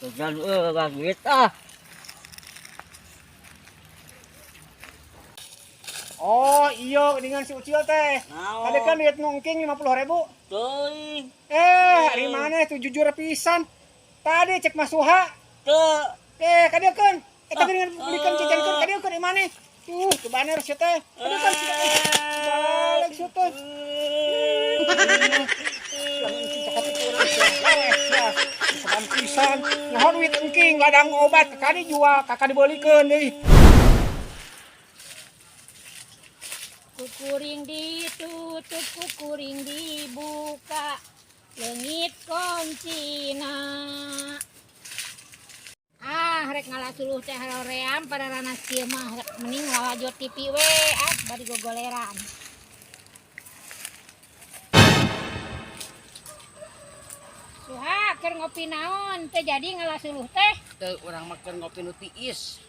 Jajan euy duit ah. Oh, iya dengan si Ucil teh. Naon? Tadi kan duit ngungking 50.000. Teuing. Eh, ari mana tuh jujur pisan. Tadi cek Mas Suha. Teu. Eh, kadieukeun. Eta geuningan belikan jajankeun kadieukeun di mana? Tuh, tuh baner sia teh. Kadieukeun sia teh. Balik sia teh. Pisan pisan. Nyaho duit engking ladang obat kakak dijual, kakak dibelikeun deui. Kukuring ditutup, kukuring dibuka, leungit kuncina. Ah, rek ngalasuluh teh haroream pada ranas kieu mah rek mending lalajo TV we ah bari gogoleran. Suha keur ngopi naon teh jadi ngalasuluh teh? Teu urang mah keur ngopi nu tiis.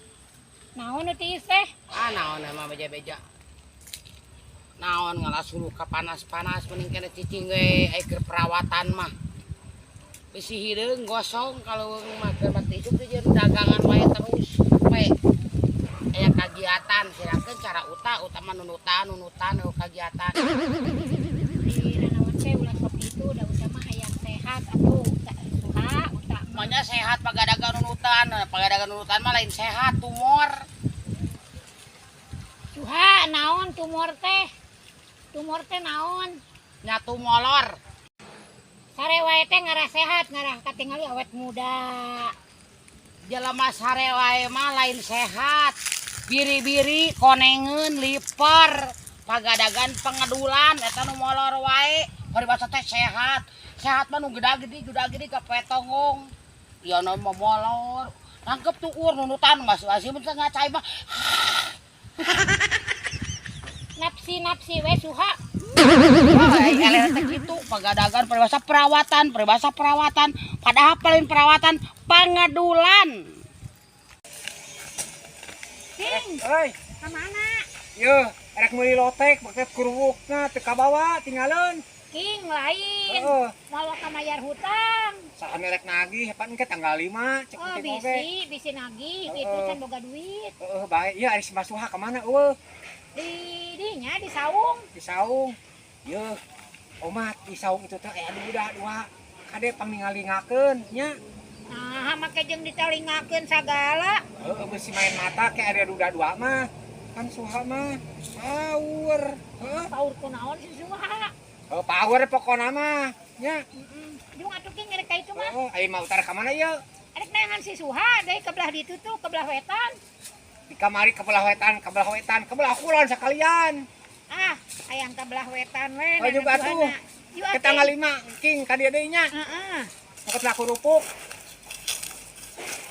Naon nu tiis teh? Ah naon mah beja-beja. Naon ngalasuluh ka panas-panas mending kena cicing we ai keur perawatan mah. Bisi hideung gosong kalau mah keur mati isuk teh jeung dagangan wae terus we. Aya kagiatan silakeun cara uta mah nunutan nunutan eueuh kagiatan. Di nanaon teh ulah sok itu da utama hayang sehat atuh Suha uta mah. Manya sehat pagadagan nunutan, pagadagan nunutan mah lain sehat tumor. Suha naon tumor teh? Tumor teh naon? Nya tumolor. Sare wae teh ngarah sehat, ngarah katingali awet muda. Jelema sare wae mah lain sehat. Biri-biri konengeun liper, pagadagan pengedulan eta nu molor wae. Paribasa teh sehat. Sehat mah nu geda-gede, geda-gede ka petonggong. Ieu nu mah molor. Nangkep tuur nunutan masih-masih mun teu ngacai mah. Napsi-napsi we Suha. Wah, eleh teh kitu pagadagan paribasa perawatan, paribasa perawatan, padahal paling perawatan pangedulan. King, Euy, ka mana? yeuh, rek meuli lotek paket kuruwukna teu kabawa tinggaleun. King lain. Heeh. Mawa ka mayar hutang. Saha rek nagih pan ke tanggal 5 cek Oh, engking oge. bisi, bisi nagih, itu Heeh. can boga duit. Heeh, bae. Ieu ari si Mas Suha ka mana eueuh? Di dinya di saung. Di saung. Yeuh, omat di saung itu teh aya duda dua. Kade pangningalingakeun nya. Nah, make jeung ditalingakeun sagala. Heeh, beusi main mata ke ada duda dua mah. Kan Suha mah power. Heeh. Paur kunaon si Suha? Oh, power pokona mah nya. Heeh. Jeung atuh king rek ka itu mah. Heeh, aya mah utara ka mana ieu? Rek neangan si Suha deui ke belah ditu tuh, ke belah wetan. Di kamari ke belah wetan, ke belah wetan, ke belah kulon sekalian. Ah, hayang ke belah wetan we. Oh, juga atuh. Yuk Ke tanggal 5 king ka dieu deui nya. Heeh. Maket laku rupuk.